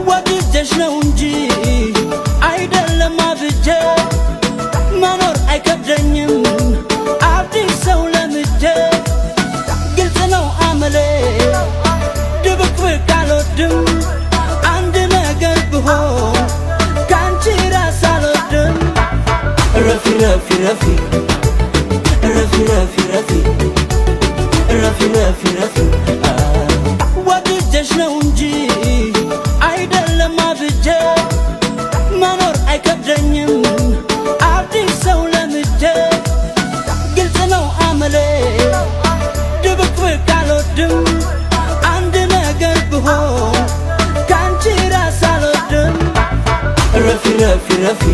ወድጀሽ ነው እንጂ አይደለም አብጄ፣ መኖር አይከብደኝም አዲስ ሰው ለምጄ። ግልጽ ነው አመሌ፣ ድብቅብቅ አልወድም። አንድ ነገር ብሆን ከአንቺ ራስ አልወድም። ረፊ ረፊ ረፊ ረፊ ረፊ ረፊ ረፊ ረፊ ረፊ። ወድጀሽ ነው እንጂ አይደለም አብጄ፣ መኖር አይከብደኝም አዲስ ሰው ለምጄ። ግልጽ ነው አመሌ፣ ድብቅብቅ አልወድም። አንድ ነገር ብሆን ከአንቺ ራስ አልወድም። ረፊ ረፊ ረፊ።